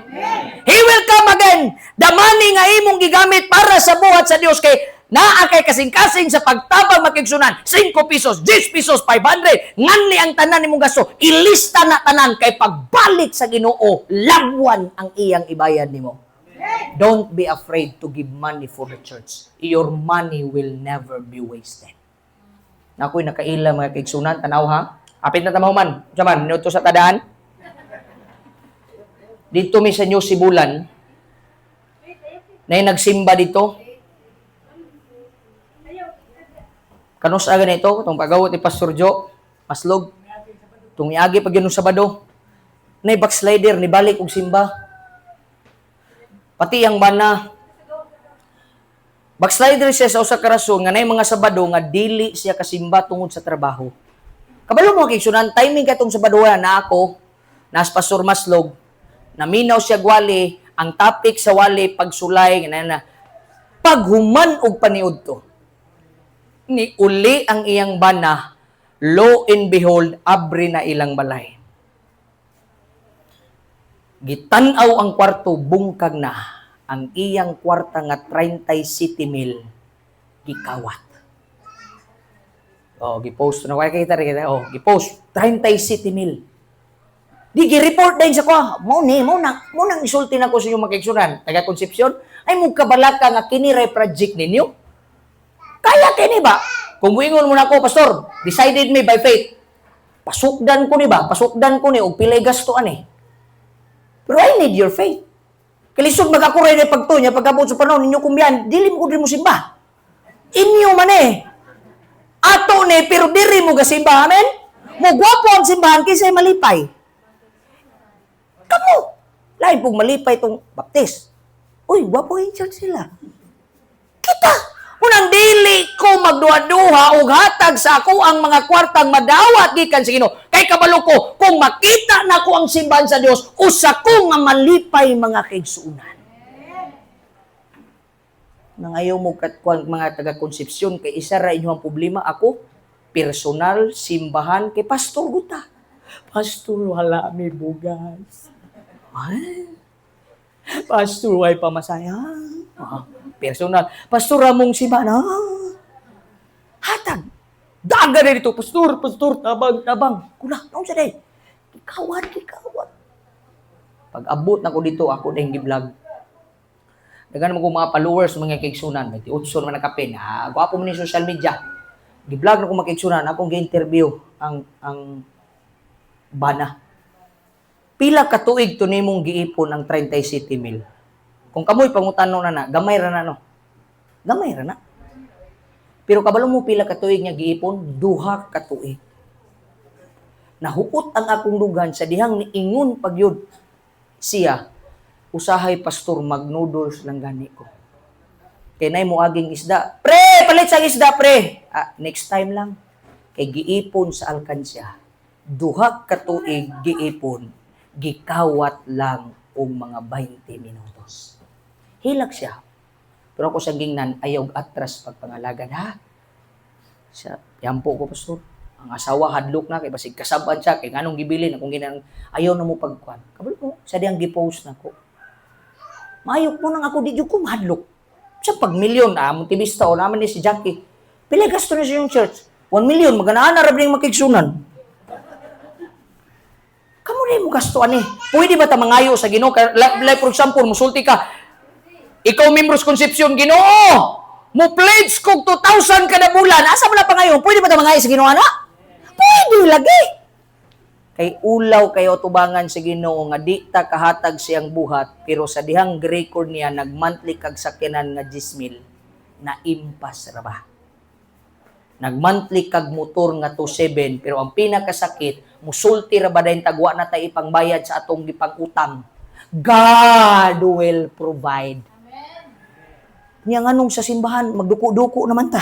He will come again. The money nga imong gigamit para sa buhat sa Dios kay naa kay kasing-kasing sa pagtabang, makigsunan. 5 pesos, 10 pesos, 500. Nganli ang tanan nimong gasto. Ilista na tanan kay pagbalik sa Ginoo, lagwan ang iyang ibayad nimo. Don't be afraid to give money for the church. Your money will never be wasted. Na ako'y nakaila, mga kaigsunan, tanaw ha. Apit na tamaw man. Unsa man, minuto sa tadaan. Dito mi sa New Sibulan, na nagsimba dito. Kanus aga nito, itong pagawot ni Pastor Joe, Maslog, itong iagi pag yun Sabado, na backslider, ni balik og simba. Pati ang bana, backslider siya sa usa ka rason nga nay mga Sabado nga dili siya kasimba tungod sa trabaho. Kabalo mo kay sunan timing katong Sabado na ako nas Pastor Maslog, naminaw siya gwali, ang topic sa wali pagsulay na na paghuman og paniud to. Ni uli ang iyang bana, lo and behold, abri na ilang balay. Gitan-aw ang kwarto, bungkag na ang iyang kwarta nga 37 mil gikawat. Oh, gipost na kaya kita kita. Oh, gipost 37 mil. Di gi-report din sa ko. Mo ni, mo nang isulti na ko sa inyong makigsunan. Taga Concepcion, ay mo kabalaka nga kini ray project ninyo. Kaya kini ba? Kung muingon mo na ako, "Pastor, decided me by faith. Pasukdan ko ni ba? Pasukdan ko ni og pilay gasto ani." Pero I need your faith. Kalisod mag ako rin pagto niya pagkabot sa panahon ninyo kumbiyan, dili mo ko diri mo simba. Inyo man eh. Ato ni pero diri mo gasimba, amen? Mo gwapo ang simbahan kaysa malipay. Kamo. Lain pong malipay tong Baptist. Uy, gwapo yung church sila. Kita. Unang dili ko magduha-duha og hatag sa ako ang mga kwartang madawat gikan sa Ginoo. Kay kabalo ko kung makita nako ang simbahan sa Dios, usa ko nga malipay, mga kaigsuonan. Nangayo mo kat kuan mga taga Konsepsyon kay isa ra inyo ang problema. Ako personal simbahan kay pastor guta. "Pastor, wala mi bugas." Ay. "Pastor, way pamasaya." Ah, personal. "Pastor, among simbahan." Ah. Hatag. Daga na dito. "Pastor, pastor, tabang, tabang." Kuna, naon sa day? Kikawat, kikawat. Pag abot na ko dito, ako na yung gi-vlog. Daghan mo ko mga followers, mga kaigsunan. 28 man nakapin. Ah, gwapo mo ni social media. Gi-vlog na ko, mga kaigsunan. Akong gi-interview ang bana. Pila ka tuig to nimong giipon ang 37 mil? Kung kamoy pangutano na na, gamay ra na no. Gamay ra na. Pero kabalo mo pila ka tuig niya giipon? 2 ka tuig. Nahuot ang akong dugan sa dihang niingon pagyud siya. Usahay, pastor, mag-noodles lang gani ko. Kay nay mo aging isda. Pre, palit sa isda, pre. Ah, next time lang. Kay giipon sa alkansya. 2 ka tuig giipon, gikawat lang og mga 20 minutos. Hilak siya. Pero ako sa gingnan, ayaw atras pagpangalagad, ha? Siya, yampo ko, pastor. Ang asawa hadlok na kay basig kasaban siya kay nganong gibilin akong ginang ayaw na mo pagkuan. Kabalo mo sa diyang gi-post nako. Maayo mo nang ako, di jud ko mahadlok. Sa pag milyon, ah, Montevista o naman ni si Jackie. Pila gasto na sa yung church? 1 million, maganaan na rin makigsunan. Kamo na mo gasto ani. Pwede ba ta mangayo sa Ginoo? Like for example, musulti ka, ikaw membro sa Concepcion, Ginoo, mo pledge kog 2,000 kada bulan. Asa mo na pa ngayon? Pwede ba ta mangayo sa Ginoo ana? Pwede lagi. Kay ulaw kayo tubangan sa Ginoo nga di ta kahatag siyang buhat, pero sa dihang record niya nag-monthly kag sakyanan nga 10,000 na impas ra ba. Nag-monthly kag motor nga 27, pero ang pinakasakit, musulti ra ba dayon tagwa na tay ipangbayad sa atong gipang-utang. God will provide. Niya nganong sa simbahan, magduko-duko naman ta.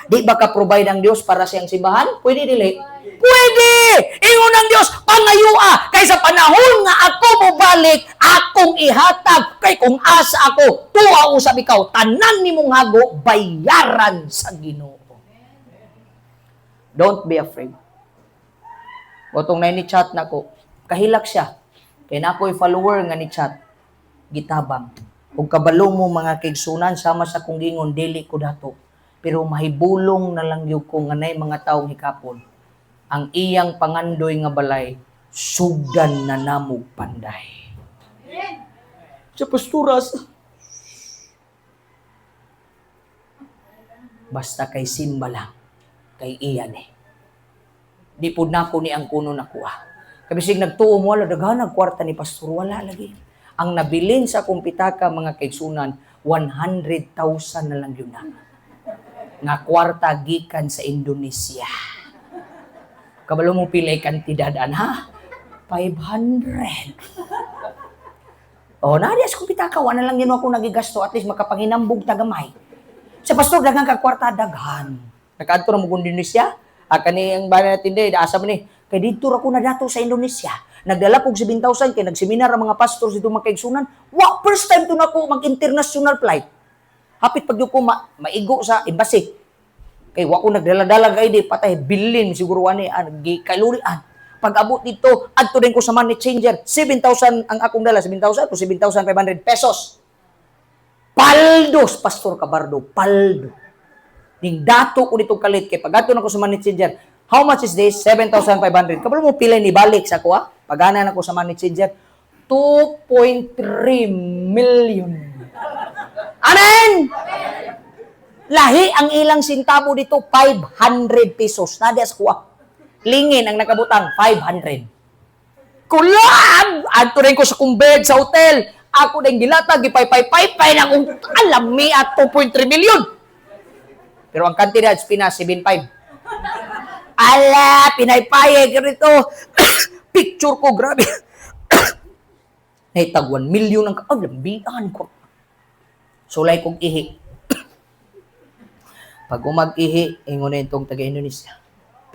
Di ba ka provide ang Dios para siyang simbahan? Pwede dili? Pwede! Ingon ang Dios, pangayua kay sa panahon nga ako mobalik, akong ihatag kay kung asa ako, tuwa usab ikaw, tanan nimong hago bayaran sa Ginoo. Don't be afraid. Otong na ni chat nako, kahilak siya. Kay na ako'y follower nga ni chat, gitabang. Ug kabalo mo, mga kaigsunan, sama sa kong gingon, dili ko dato. Pero mahibulong na lang gyud ko nga nay mga taong hikapon. Ang iyang pangandoy nga balay, sugdan na namog panday. Sa pasturas. Basta kay simba lang, kay iyan eh. Di po nako ni ang kuno nakuha. Kabisig nagtuo mo, wala, daghan ang kwarta ni pastor, wala lagi. Ang nabilin sa akong pitaka, mga kaigsunan, 100,000 na lang yun na. Nga kwarta gikan sa Indonesia. Kabalo mo pilay kantidad, ana? 500. Oh, naa sa akong pitaka, wala lang yun ako nagigasto, at least makapanginambog tagamay. Sa pastor, daghan kag kwarta, daghan. Nakaadto na mo Indonesia, ah, kani ang bana natin di, asa man ni. Kay didto ra ko na dato sa Indonesia. Nagdala kog 7,000 kay nagseminar ang mga pastor dito, mga kaigsunan. Wa, first time to nako mag-international flight. Hapit pag ko maigo sa embassy. Kay wa ko nagdala-dala kay di patay bilin siguro ani an kalulian. Pag abot dito, adto din ko sa money changer. 7,000 ang akong dala, 7,000 to 7,500 pesos. Paldos, Pastor Cabardo, paldo. Ning dato ko dito kalit kay pag adto na ko sa money changer, how much is this? 7,500. Kabalo mo pila ni balik sa kuha? Pagana na ko sa money changer, 2.3 million. Amen! Lahi ang ilang sentabo dito, 500 pesos. Nadia sa kuha. Lingin ang nakabutang, 500. Kulab! Adto rin ko sa kumbed sa hotel. Ako din gilatag, gipay-pay-pay-pay na kung alam mi at 2.3 million. Pero ang kantidad, Pinas, 7.5. Ala, pinaypayay ko rito. Picture ko, grabe. Naitag 1 million ang, oh, lambian ko. Sulay kong ihi. Pag umag-ihi, ingon na itong taga Indonesia.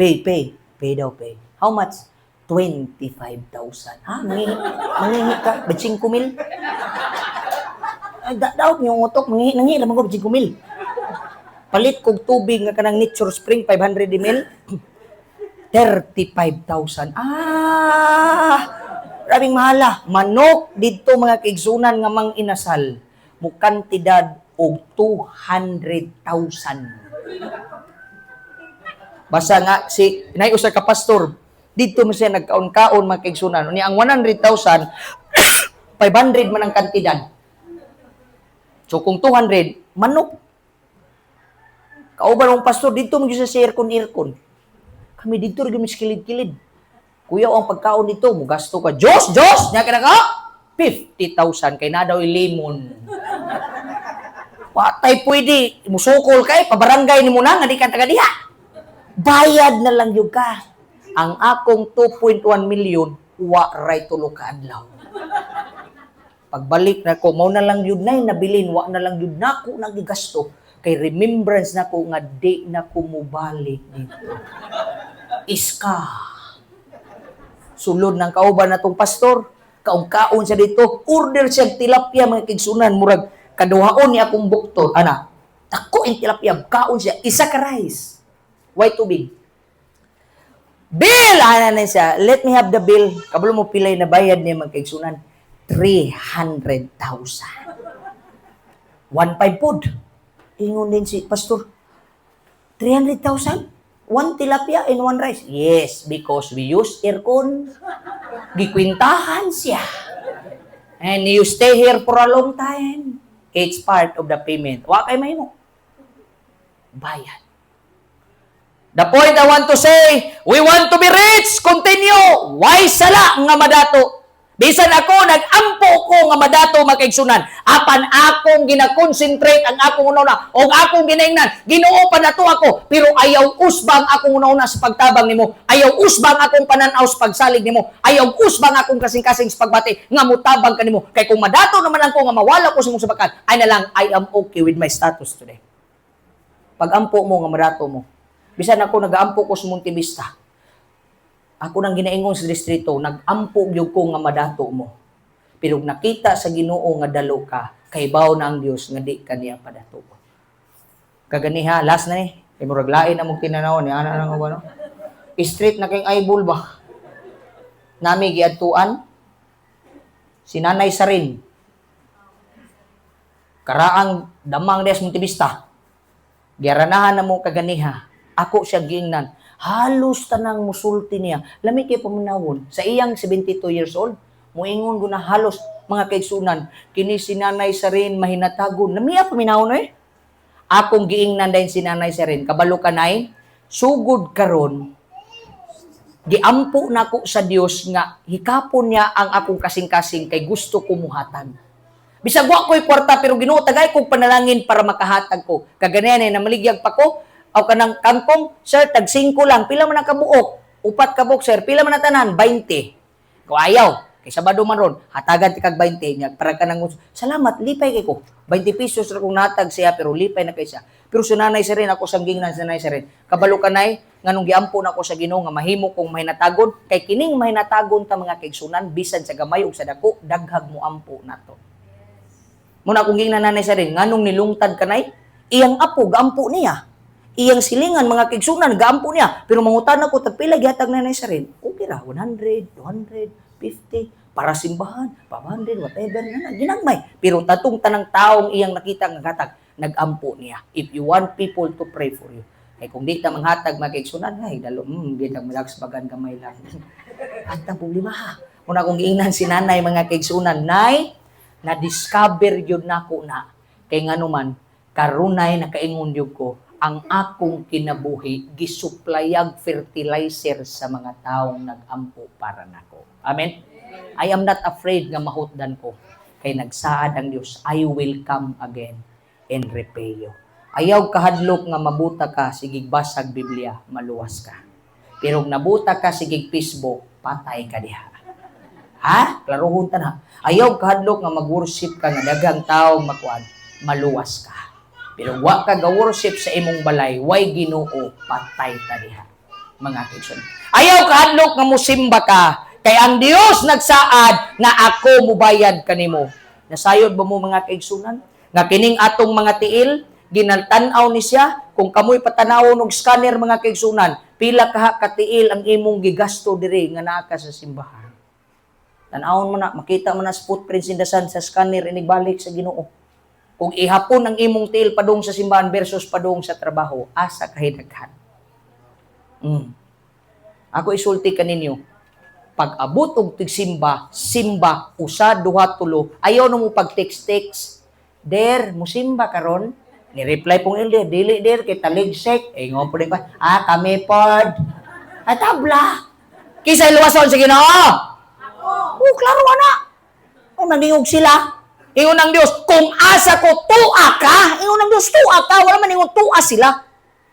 Pay, pay. Pay daw, pay. How much? 25,000. Ha? Mangihi, mangihi ka? 5 mil? Ay, daot yung utok. Mangihi, nangihi naman ko, 5 mil. Palit kog tubig nga kanang Nature Spring, 500 ml. 35,000. Ah! Grabing mahala. Manok dito, mga kaigsunan, nga mang inasal. Mukantidad og 200,000. Basta nga si nay usa ka pastor dito mo siya nagkaon-kaon, mga kaigsunan. Unya ang 100,000, 500 man ang kantidad. So kung 200 manok kauban mong pastor dito mo gyud sa aircon aircon. Kami dito ra gyud kilid-kilid. Kuya, ang pagkaon dito, mo gasto ka. Diyos, Diyos! Nya ka na ka? 50,000 kay na daw limon. Patay pwede. Musukol kay, pabarangay ni mo na, nga di ka taga diha. Bayad na lang yung ka. Ang akong 2.1 million, wa ray 3 ka adlaw. Pagbalik nako, mao na lang yun na nabilin, wa na lang yun nako nagigasto. Kay remembrance nako nga di na ko mubalik dito. Iska. Sulod ng kauban natong pastor, kaong-kaon siya dito, order siya tilapia, mga kaigsunan, murag kaduhaon ni akong bukton, ana, dako ang tilapia, kaon siya, isa ka rice, white tubig. Bill! Ana na siya, "Let me have the bill." Kabalo mo pilay na bayad niya, mga kaigsunan? 300,000. 1.5 pod. Ingon din si pastor, "300,000? One tilapia and one rice." "Yes, because we use aircon." Gikwintahan siya. "And you stay here for a long time. It's part of the payment." Wa kay mahimo. Bayad. The point I want to say, we want to be rich, continue. Way sala nga madato? Bisan ako, nag-ampo ko nga madato, mga kaigsunan. Apan akong gina-concentrate ang akong una-una o akong ginaingnan. Ginoo, padato ako, pero ayaw usbang akong una-una sa pagtabang nimo. Ayaw usbang akong pananaw sa pagsalig nimo. Ayaw usbang akong kasing-kasing sa pagbati nga mutabang kanimo. Kay kung madato naman ako nga mawala ko sa imong sabakan, ay na lang, I am okay with my status today. Pag-ampo mo nga madato mo. Bisan ako, nagaampo ko sa Montevista. Ako nang ginaingon sa distrito, nag-ampo gyud ko nga madato mo. Pero nakita sa Ginoo nga dalo ka, kay na ang Dios nga di ka niya padato. Kaganiha, last na ni. Kay murag lain among tinanaw ni ana nang ano. Street na kay eyeball ba? Nami giadtuan si Nanay Sarin. Karaang damang des Montevista. Giaranahan na mo kaganiha. Ako siya giingnan. Halos tanang musulti niya. Lami kay pamunawon. Sa iyang 72 years old, muingon ko na halos, mga kaigsunan, kini si Nanay Sarin mahinatagon. Namiya paminawon eh. Akong giingnan din si Nanay Sarin. "Kabalo ka, Nay, sugod karon giampo nako sa Dios nga hikapon niya ang akong kasing-kasing kay gusto ko muhatag. Bisag wa ko'y kwarta, pero Ginoo, tagay kong panalangin para makahatag ko." Kaganiyan eh, namaligyag pa ko, aw kanang kangkong, "Sir, tag 5 lang, pila man ang kabuok?" "Upat kabuok, sir." "Pila man ang tanan?" "20." Ko ayaw. Kay Sabado man ron, hatagan ti kag 20 niya para ka nang salamat, lipay kay ko. 20 pesos ra kong natag siya, pero lipay na kay siya. Pero sa Nanay Siren, ako sangging sa Nanay Sirin. "Kabalo ka, Nay, nganong giampo na ako sa Ginoo nga mahimo kong mahinatagon, kay kining mahinatagon ta, mga kaigsunan, bisan sa gamay ug sa dako, daghag mo ampo nato." Muna akong giingnan, Nanay Sirin, "Nganong nilungtad ka, Nay? Iyang apo gaampo niya. Iyang silingan, mga kaigsunan, gaampo niya." Pero mangutana ko, tagpila gihatag Nanay Sirin? Okay ra, 100, 200, 50, para simbahan, 500, whatever na na, ginagmay. Pero tatong tanang taong iyang nakita nga gatag, nagampo niya. If you want people to pray for you. Kay kung di ta manghatag, mga kaigsunan, ay, dalo, di ta malags bagan, gamay lang. At ang problema ha. Muna akong giingnan si nanay, mga kaigsunan, "Nay, na-discover yun nako na. Kay nganuman, karunay nakaingon yun ko, ang akong kinabuhi gisuplayag fertilizer sa mga taong nagampo para nako." Amen? I am not afraid nga mahutdan ko. Kay nagsaad ang Dios, "I will come again and repay you." Ayaw kahadlok nga mabuta ka, sigig basag Biblia, maluwas ka. Pero kung nabuta ka sigig Facebook, patay ka diha. Ha? Klaruhon ta na. Ayaw kahadlok nga mag-worship ka nga daghang tawo makuan, maluwas ka. Pero wa ka ga-worship sa imong balay, way Ginoo, patay ta diha. Mga kaigsoon. Ayaw kahadlok nga musimba ka, kay ang Dios nagsaad nga ako mubayad kanimo. Nasayod ba mo, mga kaigsunan, nga kining atong mga tiil, ginatan-aw ni siya? Kung kamoy patanawon og scanner, mga kaigsunan, pila kaha katiil ang imong gigasto diri nga naa ka sa simbahan. Tan-awon mo na, makita mo na sa footprints in the sand sa scanner inigbalik sa Ginoo. Kung ihapon ang imong tiil padung sa simbahan versus padung sa trabaho, asa kahidaghan? Ako isulti kaninyo, pag abot og tigsimba, simba, usa, duha, tulo, ayaw na mo pag text-text. "Der, musimba karon?" Ni-reply pong elder, "Dili, der, kay taligsek." Eh, ngo po din pa, "Ah, kami pod." Ay, tabla. Kinsa luwason sa Ginoo? Oh, klaro ana. Oh, naningog sila. Ingon ng Dios, "Kung asa ko tua ka," ingon ng Dios, "tua ka," wala man ingon tua sila.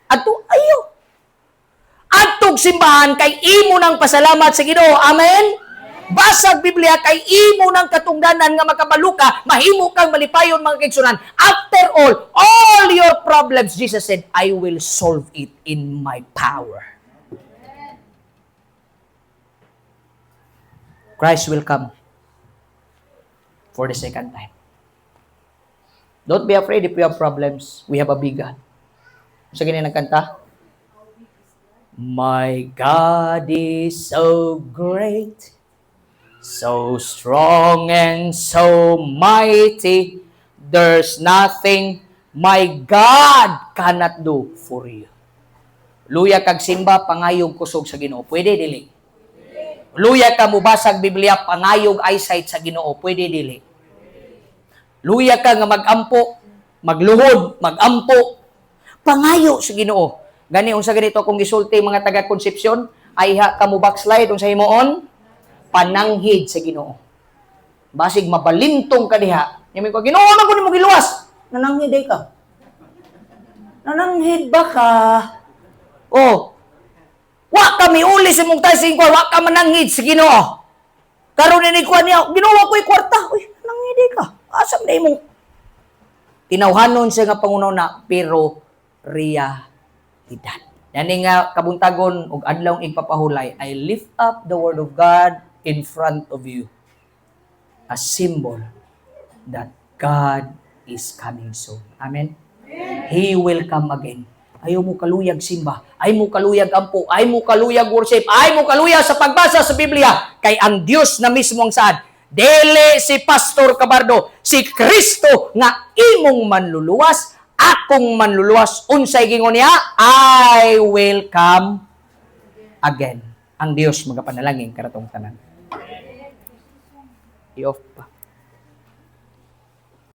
Adto ayo. Adtog simbahan kay imo nang pasalamat sa Ginoo. Amen. Basag Biblia kay imo ng katungdanan nga makabalo ka, mahimo kang malipayon, mga kaigsunan. After all your problems, Jesus said, "I will solve it in my power." Christ will come for the second time. Don't be afraid if we have problems. We have a big God. Sa ganyan ang kanta? My God is so great, so strong and so mighty. There's nothing my God cannot do for you. Luya kag simba, pangayog kusog sa Ginoo. Pwede dili? Luya ka mubasag Biblia, pangayog eyesight sa Ginoo. Pwede dili? Luya ka nga magampo, magluhod, magampo, pangayo sa Ginoo. Gani unsa ganito akong gisulti, mga taga Concepcion, ayha ka mo backslide, unsa himuon? Pananghid sa Ginoo. Basig mabalintong ka diha. Yamin ko, "Ginoo man ko nimo giluwas." Nananghid ay ka. Nananghid ba ka? Oh. Wa ka miuli sa imong tasing ko, wa ka mananghid sa Ginoo. Karon ni kuan niya, "Ginoo, ko'y kwarta." Uy, nanghid ay ka. Asa man imong tinawhanon siya nga pangunaw na pero realidad. Yani nga kabuntagon ug adlaw igpapahulay, I lift up the word of God in front of you. A symbol that God is coming soon. Amen? He will come again. Ayaw mo kaluyag simba, ay mo kaluyag ampo, ay mo kaluyag worship, ay mo kaluyag sa pagbasa sa Biblia. Kay ang Dios na mismo ang saad. Dili si Pastor Cabardo, si Kristo nga imong manluluwas, akong manluluwas, unsay gingon niya? "I will come again." Ang Dios magapanalangin kanatong tanan. I-off pa.